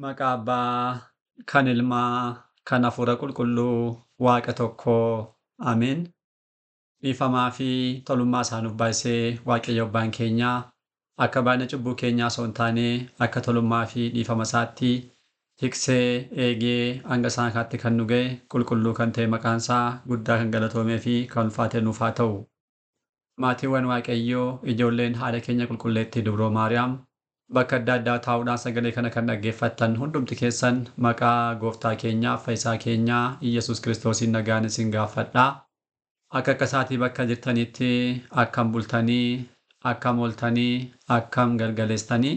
Maqaa Abbaa, kan Ilmaa, kan Hafuura Qulqulluu, Waaqa tokkoo. Ameen. Dhiifamaa fi tolummaa isaa nuuf baay'isee Waaqayyo Abbaan keenyaa akka baay'ina cubbuu keenyaa osoo hin taane akka tolummaa fi dhiifama isaatti tiksee eegee hanga isaan kanatti kan nu ga'e qulqulluu kan ta'e maqaan isaa guddaa kan galatoomee fi kan ulfaate nuuf haa ta'u. Maatiiwwan Waaqayyoo, ijoolleen haadha keenya qulqulleettii Dubroo Maariyaam, bakka adda addaa taa'uudhaan sagalee kana kan dhaggeeffattan hundumti keessan maqaa gooftaa keenyaa fayyisaa keenyaa Iyyasuus Kiristoosiin nagaan isin gaafadha. Akka akka isaatii bakka jirtanitti akkam bultanii, akkam ooltanii, akkam galgaleessitanii.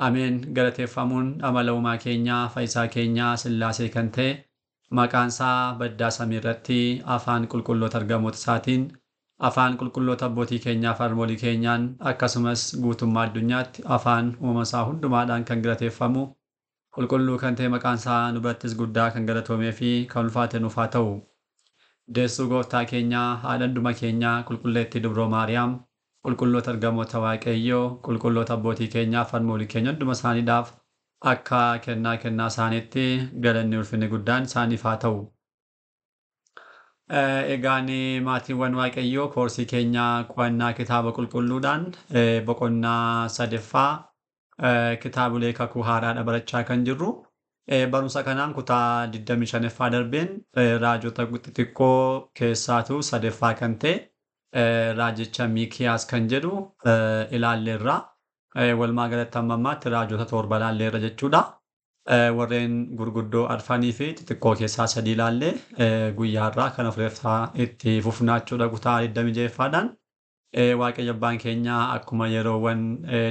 Ameen. Galateeffamuun amala uumaa keenyaa fayyisaa keenyaa Sillaasee kan ta'e maqaan isaa baddaa samii irratti afaan qulqulloota ergamoota isaatiin, afaan qulqulloota abbootii keenyaa fi harmoolii keenyaan, akkasumas guutummaa addunyaatti afaan uumama isaa hundumaadhaan kan galateeffamu qulqulluu kan ta'e maqaan isaa nu birattis guddaa kan galatoomee fi kan ulfaate nuuf haa ta'u. Deessuu gooftaa keenyaa haadha hunduma keenyaa qulqulleettii Dubroo Maariyaam, qulqulloota ergamoota Waaqayyoo, qulqulloota abbootii keenyaa fi harmoolii keenya hunduma isaaniidhaaf akka kennaa kennaa isaaniitti galanni ulfinni guddaan isaaniif haa ta'u. Egaan maatiiwwan Waaqayyoo, koorsii keenyaa qo'annaa kitaaba qulqulluudhaan boqonnaa sadaffaa kitaabilee kakuu haaraadha barachaa kan jirru. Barumsa kanaan kutaa 25ffaa darbeen raajota xixiqqoo keessaatu sadaffaa kan ta'e raajicha Miikiyaas kan jedhu ilaalleerra. Walumaa galatti amma ammaatti raajota 7 ilaalleerra jechuudha. Warreen gurguddoo arfanii fi xixiqqoo keessaa 3 ilaallee guyyaa har'aa kan afuraffaa itti fufnaa jechuudha kutaa 26ffaadhaan. Waaqayyo Abbaan keenya akkuma yeroowwan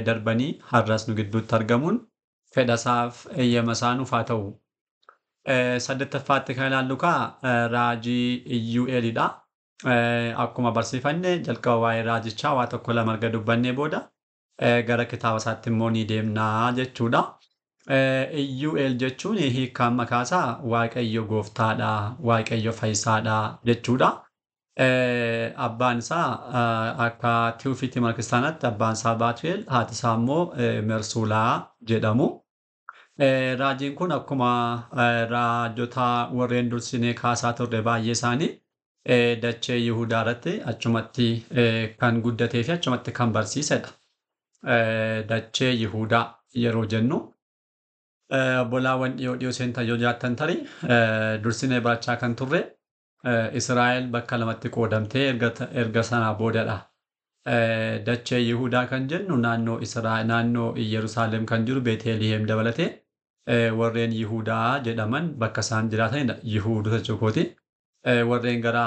darbanii har'as nu gidduutti argamuun fedha isaaf eeyyama isaa nuuf haa ta'u. Saddeettaffaatti kan ilaallu kaa raajii Iyyuu'eelidha. Akkuma barsiifanne jalqaba waa'ee raajichaa waa tokko lama erga dubbannee booda gara kitaaba isaatti immoo ni deemnaa jechuudha. Iyyuu'eel jechuun hiikkaan maqaa isaa Waaqayyo gooftaadha, Waaqayyo fayyisaadha jechuudha. Abbaan isaa akka Tiwufiitii mana kiristaanaatti abbaan isaa Baatu'eel, haati isaa immoo Mersuulaa jedhamu. Raajiin kun akkuma raajota warreen dursinee kaasaa turre baay'ee isaanii dachee Yihudaa irratti achumatti kan guddatee fi achumatti kan barsiisedha. Dachee Yihudaa yeroo jennu obbolaawwan dhiyoo dhiyoo seentan yoo jiraattan tarii dursinee barachaa kan turre Israa'el bakka lamatti qoodamtee erga sanaa boodadha. Dachee Yihudaa kan jennu naannoo Israa'el, naannoo Yerusaalem kan jiru Beeteliheem dabalatee warreen Yihudaa jedhaman bakka isaan jiraatanidha. Yihuudota jechuukooti. Warreen gara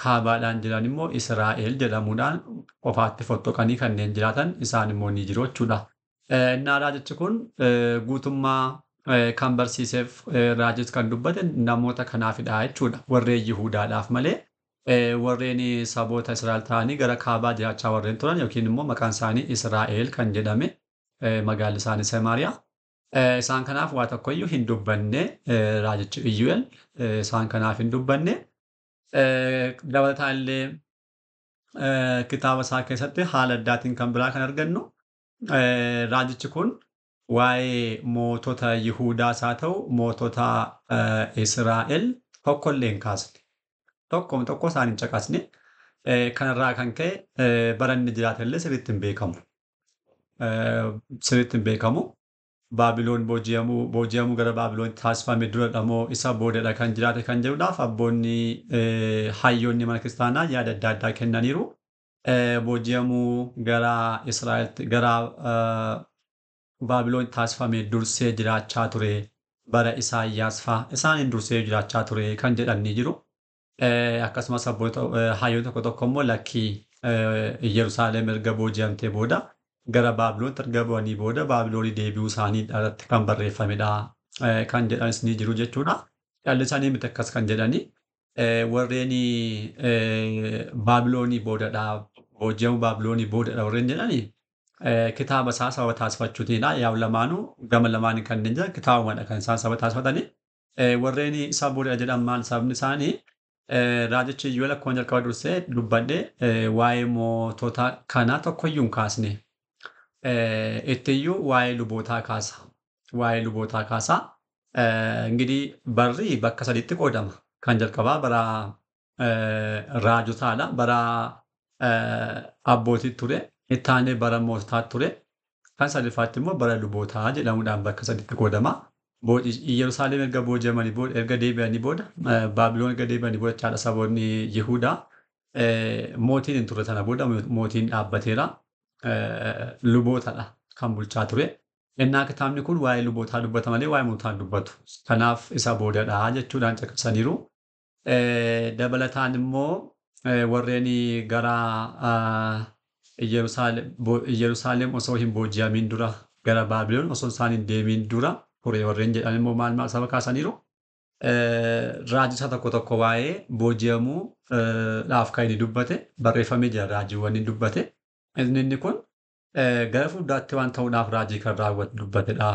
kaabaadhaan jiran immoo Israa'el jedhamuudhaan qofaatti fottoqanii kanneen jiraatan isaan immoo ni jiru jechuudha. Innaa raajichi kun guutummaa kan barsiiseef raajis kan dubbate namoota kanaafidha jechuudha. Warreen Yihudaadhaaf malee warreen saboota Israa'el ta'anii gara kaabaa jiraachaa warreen turan yookiin immoo maqaan isaanii Israa'el kan jedhame magaalli isaanii Samaariyaa. Isaan kanaaf waa tokkoyyuu hin dubbanne raajichi Iyyu'eel isaan kanaaf hin dubbanne. Dabalataan illee kitaaba isaa keessatti haala addaatiin kan biraa kan argannu raajichi kun waa'ee mootota Yihudaas haa ta'u mootota Israa'el tokkollee hin kaasne. Tokkuma tokko isaan hin caqasne. Kanarraa kan ka'e bara inni jiraate illee sirriitti hin beekamu. Sirriitti hin beekamu. Baabiloon booji'amuu gara Baabiloon taasifame duradha moo isa boodadha kan jiraate kan jedhuudhaaf abboonni hayyoonni mana kiristaanaa yaada adda addaa kennaniiru. Booji'amuu gara Israa'el gara Baabiloon taasifame dursee jiraachaa ture bara Isaayyaas fa'a isaaniin dursee jiraachaa ture kan jedhan ni jiru. Akkasumas abboota hayyoonni tokko tokko immoo lakkii Yerusaalem erga booji'amtee booda gara Baabiloonitti erga bu'anii booda Baabiloonii deebi'uu isaanii irratti kan barreeffamedha kan jedhanis ni jiru jechuudha. Dhalli isaanii miti akkas kan jedhani. Warreen Baabiloonii boodadha, booji'amuu Baabiloonii boodadha warreen jedhani kitaaba isaa sababa taasifachuutiinidha. Yaa'u lamaanuu gama lamaanii kanneen jiran kitaabumadha kan isaan sababa taasifatani. Warreen isa boodadha jedhan maal sababni isaanii raajichi Iyyu'eel akkuma jalqaba dursee dubbadhe waa'ee mootota kanaa tokkoyyuu hin kaasne. Ittiyyuu waa'ee lubootaa kaasa. Waa'ee lubootaa kaasaa. Ingidihi barri bakka sadiitti qoodama. Kan jalqabaa bara raajotaadha. Bara abbootii ture. Itti aanee bara moototaa ture. Kan sadaffaatti immoo bara lubootaa jedhamuudhaan bakka sadiitti qoodama. Yerusaalem erga booji'amanii booda, erga deebi'anii booda, Baabiloon erga deebi'anii booda jechaadha saboonni Yihuudaa. Mootiin hin turre sana booda mootiin dhaabbateera. Lubootadha kan bulchaa ture. Innaa kitaabni kun waa'ee lubootaa dubbata malee waa'ee moototaa hin dubbatu. Kanaaf isa boodadha jechuudhaan caqasaniiru. Dabalataan immoo warreen gara Yerusaalem osoo hin booji'amin dura, gara Baabiloon osoo isaan hin deemin dura ture warreen jedhan immoo maal maal saba kaasaniiru. Raajii isaa tokko tokko waa'ee booji'amuu dhaaf kan inni dubbate barreeffamee jira, raajiiwwan inni dubbate. Inni kun gara fuulduraatti waan ta'uudhaaf raajii kan raawwatu dubbatedha.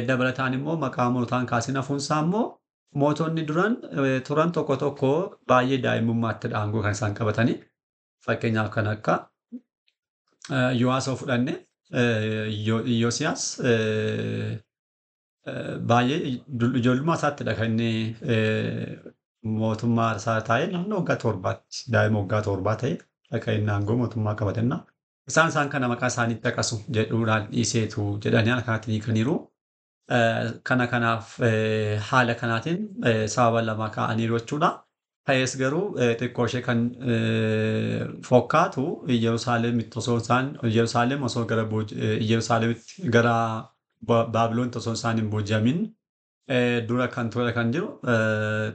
Dabalataan immoo maqaa moototaan kaasin hafuunsaa immoo mootonni duran turan tokko tokko baay'ee daa'imummaatti aangoo kan isaan qabatanii. Fakkeenyaaf kan akka Yo'aas yoo fudhanne, Iyyoosiyaas baay'ee ijoollummaa isaattidha kan inni mootummaa isaa taa'e, naannoo waggaa 7tti, daa'ima waggaa 7 ta'e kan inni aangoo mootummaa qabatenna. Isaan kana maqaa isaanii caqasu jedhuudhaan dhiiseetu jedhanii haala kanaatiin hiikaniiru. Kana kanaaf haala kanaatiin sababa lama kaa'aniiru jechuudha. Ta'es garuu xiqqoo ishee kan fokkaatu Yerusaalemitti osoo isaan Yerusaalem osoo gara Yerusaalemitti gara Baabiloon osoo isaan hin booji'amin dura kan ture kan jiru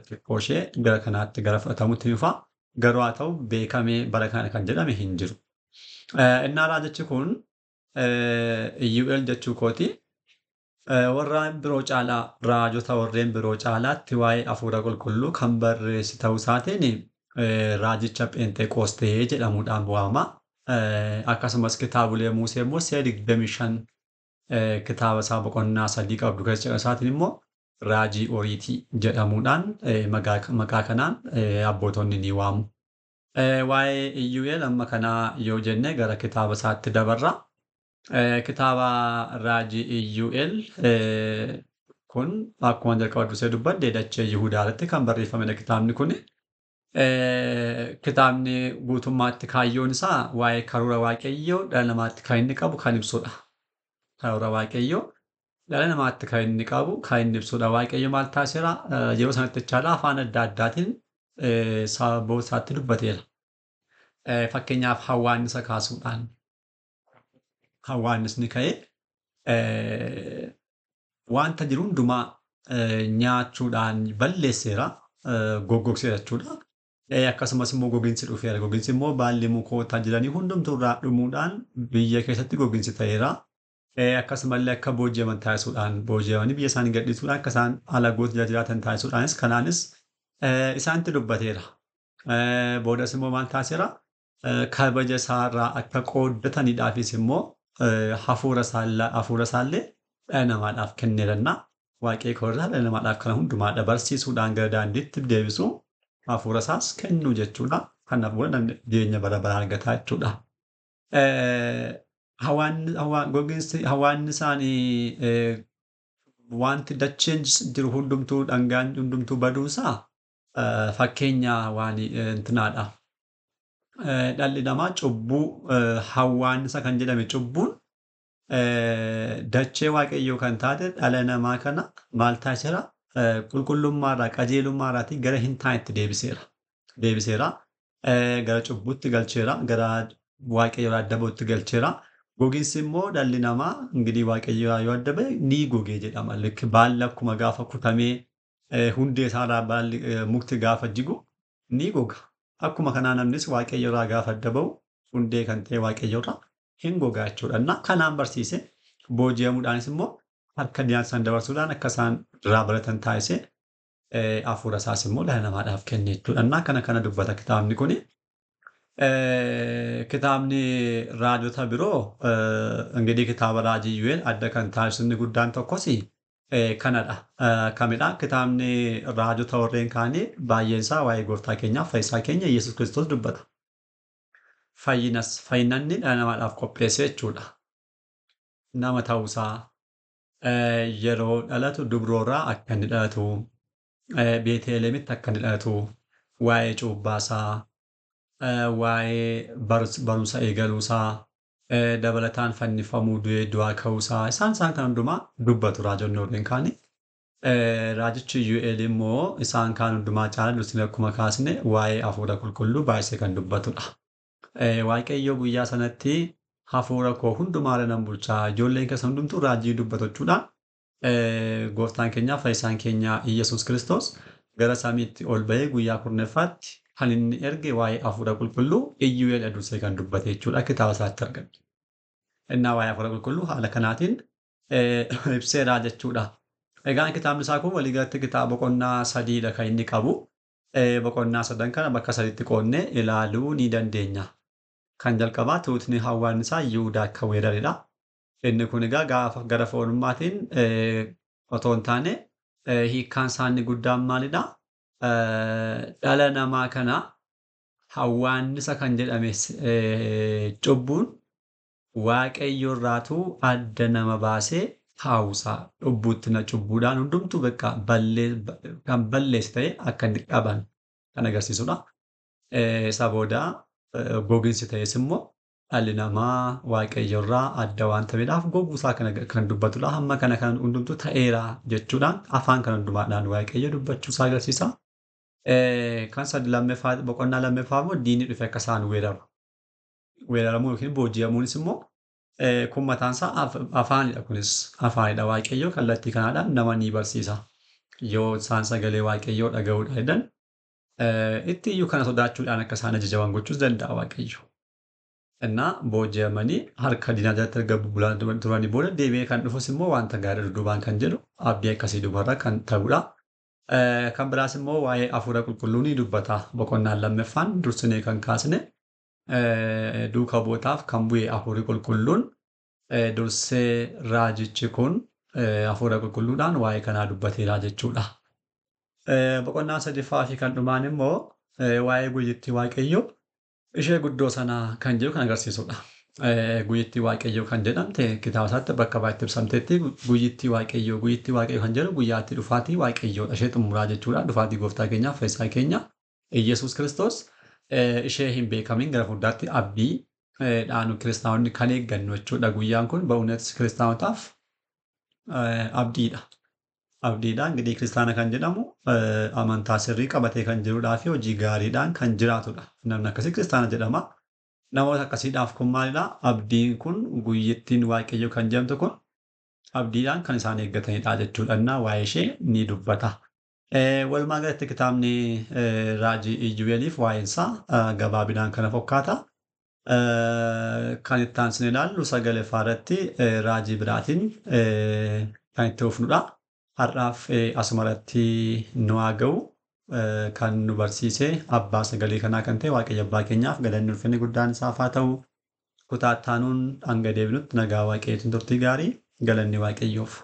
xiqqoo ishee gara kanaatti gara fudhatamutti dhufa. Garuu haa ta'u beekamee bara kana kan jedhame hin jiru. Innaa raajichi kun Iyyu'eel jechuu kooti. Warreen biroo caalaa, raajota warreen biroo caalaatti waa'ee hafuura qulqulluu kan barreesse ta'uu isaatiin raajicha Pheenxeqoostee jedhamuudhaan waamama. Akkasumas kitaabolee Musee immoo si'a 25 kitaaba isaa boqonnaa 3 qabdu keessa isaatiin immoo raajii Oriitii jedhamuudhaan maqaa kanaan abbootonni ni waamu. Waa'ee Iyyu'eel amma kanaa yoo jenne gara kitaaba isaatti dabarra. Kitaaba raajii Iyyu'eel kun akkuma jalqaba dursee dubbadhe dachee Yihudaa irratti kan barreeffamedha kitaabni kun. Kitaabni guutummaatti kaayyoon isaa waa'ee karoora Waaqayyoo dhala namaatti kan inni qabu kan ibsudha. Karoora Waaqayyoo dhala namaatti kan inni qabu kan inni ibsudha. Waaqayyo maal taasiseera? Yeroo sanatti jechaadha afaan adda addaatiin sababoota isaatti dubbateera. Fakkeenyaaf hawwaannisa kaasuudhaan hawwaannisni ka'ee wanta jiru hundumaa nyaachuudhaan balleesseera, goggogseera jechuudha. Akkasumas immoo gogiinsi dhufeera. Gogiinsi immoo baalli mukoota jiranii hundumtuu irraa dhumuudhaan biyya keessatti gogiinsi ta'eera. Akkasumallee akka booji'aman taasisuudhaan, booji'amanii biyya isaanii gadhiisuudhaan akka isaan alagoota jala jiraatan taasisuudhaanis kanaanis isaanitti dubbateera. Boodas immoo maal taasiseera? Kabaja isaarraa akka qooddataniidhaafis immoo hafuura isaallee dhala namaadhaaf kenneeranna. Waaqayyo korraa dhala namaadhaaf kana hundumaa dabarsiisuudhaan gara daandiitti deebisuu hafuura isaas kennuu jechuudha. Kanaaf booda namni jireenya bara baraa argataa jechuudha. Hawaanni isaanii wanti dacheen jiru hundumtuu dhangaan hundumtuu baduunsaa fakkeenya waan intinaadha. Dhalli namaa cubbuu hawwaannisa kan jedhame cubbuun dachee Waaqayyoo kan taate dhala namaa kana maal taasiseera? Qulqullummaarraa qajeelummaarraatii gara hin taanetti deebiseera. Deebiseera. Gara cubbuutti galcheera. Gara Waaqayyoorraa adda ba'utti galcheera. Gogiinsi immoo dhalli namaa ingidihi Waaqayyoorraa yoo adda ba'e ni gogee jedhama. Baalli akkuma gaafa kutamee hundee isaarraa baalli mukti gaafa jigu ni goga. Akkuma kanaa namnis Waaqayyoorraa gaafa adda ba'u hundee kan ta'e Waaqayyoorraa hin gogaa jechuudha. Innaa kanaan barsiise booji'amuudhaanis immoo harka diinaa isaan dabarsuudhaan akka isaan irraa baratan taasise hafuura isaas immoo dhala namaadhaaf kenne jechuudha. Innaa kana kana dubbata kitaabni kuni. Kitaabni raajota biroo ingidihi kitaaba raajii Iyyu'eel adda kan taasisu inni guddaan tokkos kanadha. Kamidha? Kitaabni raajota warreen kaanii baay'een isaa waa'ee gooftaa keenyaaf fayyisaa keenya Yesuus Kiristoos dubbata. Fayyinas fayyinanni dhala namaadhaaf qopheesse jechuudha. Nama ta'uusaa, Yeroo dhalatu dubroorraa akka inni dhalatu, Beetelihemitti akka inni dhalatu, waa'ee cuubbaasaa, waa'ee barumsa eegaluusaa, dabalataan fannifamuu, du'ee du'aa ka'uusaa isaan kan hundumaa dubbatu raajonni warreen kaanii. Raajichi Iyyu'eel immoo isaan kaan hundumaa caalaa dursine akkuma kaasne waa'ee hafuura qulqulluu baay'isee kan dubbatudha. Waaqayyo guyyaa sanatti hafuura koo hundumaarra nan bulchaa, ijoolleen keessa hundumtuu raajii dubbatu jechuudhaan gooftaan keenya fayyisaan keenya Iyyasuus Kiristoos gara samiitti ol ba'ee guyyaa 10ffaatti kan inni erge waa'ee hafuura qulqulluu Iyyu'eel dursee kan dubbate jechuudha kitaaba isaatti arganna. Innaa waa'ee hafuura qulqulluu haala kanaatiin ibseera jechuudha. Egaan kitaabni isaa kun waliigalatti kitaaba boqonnaa 3dha kan inni qabu. Boqonnaa sadan kana bakka sadiitti qoodnee ilaaluu ni dandeenya. Kan jalqabaa tuutni hawwaannisaa Yihudaa akka weeraredha. Inni kun egaa gaafa gara foonummaatiin otoo hin taane hiikkaan isaa inni guddaan maalidha? Dhala namaa kana hawwaannisa kan jedhame cubbuun Waaqayyo irraatuu adda nama baasee kaa'uusaa cubbuutti na cubbuudhaan hundumtuu bakka kan balleesse ta'e akka inni qaban kan agarsiisudha. Isa booda gogiinsi ta'es immoo dhalli namaa Waaqayyo irraa adda waan ta'eedhaaf goguusaa kan dubbatudha. Hamma kana kan hundumtuu ta'eera jechuudhaan afaan kan hundumaadhaan Waaqayyo dubbachuusaa agarsiisa. Kan sadi lammaffaa boqonnaa lammaffaa immoo diinni dhufe akka isaan weeraru. Weeraramuu yookiin booji'amuunis immoo kun mataan isaa afaanidha, kunis afaanidha. Waaqayyo kallattii kanaadhaan nama ni barsiisa. Yoo isaan sagalee Waaqayyoo dhaga'uudha jedhan itti iyyuu kana sodaachuudhaan akka isaan ajajaman gochuus danda'a Waaqayyo. Innaa booji'amanii harka diinaa jalatti erga bulaa turanii booda deebi'ee kan dhufus immoo wanta gaarii dudduubaan kan jedhu abdii akkasii dubarra kan ta'udha. Kan biraas immoo waa'ee hafuura qulqulluu ni dubbata. Boqonnaan lammaffaan dursinee kan kaasne duuka bu'ootaaf kan bu'e hafuurri qulqulluun dursee raajichi kun hafuura qulqulluudhaan waa'ee kanaa dubbateera jechuudha. Boqonnaan sadaffaa fi kan dhumaan immoo waa'ee guyyittii Waaqayyoo ishee guddoo sanaa kan jedhu kan agarsiisudha. Guyyittii Waaqayyoo kan jedhamte kitaaba isaatti bakka baay'eetti ibsamteetti guyyittii Waaqayyoo guyyittii Waaqayyoo kan jedhu guyyaatti dhufaatii Waaqayyoodha ishee xumuraa jechuudha. Dhufaatii gooftaa keenyaa fayyisaa keenya Iyyasuus Kiristoos ishee hin beekamin gara fuulduraatti abdii dhaanu kiristaanonni kan eeggannu jechuudha. Guyyaan kun ba'uunas kiristaanotaaf abdiidha. Abdiidha. Ingidihi kiristaana kan jedhamu amantaa sirrii qabatee kan jirudhaa fi hojii gaariidhaan kan jiraatudha. Namni akkasii kiristaana jedhama. Namoota akkasiidhaaf kun maalidha? Abdiin kun guyyittiin Waaqayyo kan jedhamtu kun abdiidhaan kan isaan eeggatanidha jechuudha. Innaa waa'ee ishee ni dubbata. Walumaa galatti kitaabni raajii Iyyu'eeliif waa'een isaa gabaabinaan kana fakkaata. Kan itti aansine ilaallu sagaleeffaa irratti raajii biraatiin kan itti fufnudha. Har'aaf asuma irratti nu haa ga'u. Kan nu barsiise abbaa sagalee kanaa kan ta'e Waaqayyo abbaa keenyaaf galanni ulfinni guddaan isaaf haa ta'u. Kutaa itti aanuun hanga deebinutti nagaa Waaqayyootiin turtii gaarii, galanni Waaqayyoof.